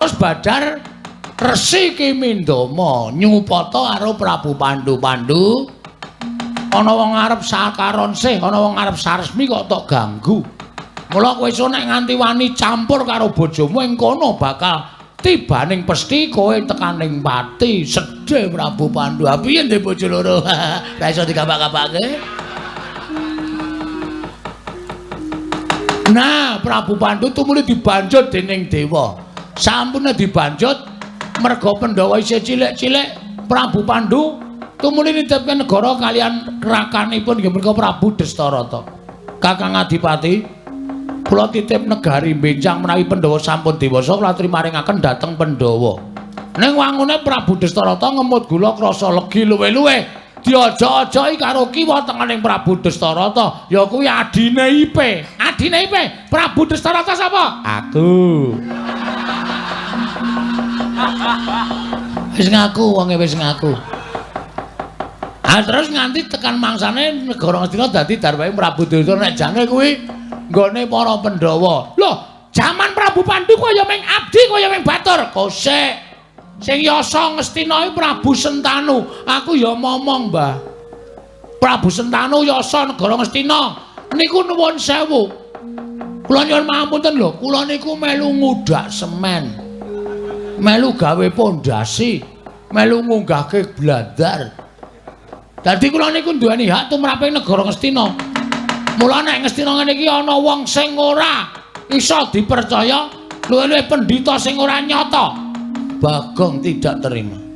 Terus badar Resi Ki Mindama nyupata karo Prabu Pandu. Pandu, ana wong arep sakaron sih, ana wong arep saresmi kok tok ganggu. Mula kowe iso nek nganti wani campur karo bojomu ing kono bakal tibaning pesti kowe tekaning pati. Sedih Prabu Pandu. Ha piye ndek bojo loro? Ra iso dikabak-kabake. Nah, Prabu Pandu tumuli dibanjut dening dewa. Sampune dibanjut merga Pandhawa isih cilik-cilik, Prabu Pandu tumuli nitipke negara kalian rakanipun inggih punika Prabu Destarata. Kakang Adipati, kula titip negari benjang menawi Pandhawa sampun dewasa kula aturi maringaken dhateng Pandhawa. Ning wangune Prabu Destarata ngemut gula krasa legi luwe-luwe diajak-ajaki karo kiwa tengening Prabu Destarata, ya kuwi adine Ipe. Adine Ipe, Prabu Destarata sapa? Aku. Wis ngaku wonge wis ngaku. Ah terus nganti tekan mangsane negara Ngastina dadi darwahe Prabu Duryudana nek jane kuwi nggone para Pandhawa. Loh, jaman Prabu Pandu kaya ming abdi kaya ming batur. Kosek. Sing yasa Ngastina iki Prabu Sentanu. Aku ya momong, Mbah. Prabu Sentanu yasa negara Ngastina. Niku nuwun sewu. Kula nyuwun pangapunten lho, kula niku melu ngudak semen. Melu gawe pondasi, melu ngunggahke blandar. Dadi kula niku duweni hak tumraping negara Ngastina. Mula nek Ngastina ngene iki ana wong sing ora iso dipercaya, luwih-luwih pendhita sing ora nyata. Bagong tidak terima.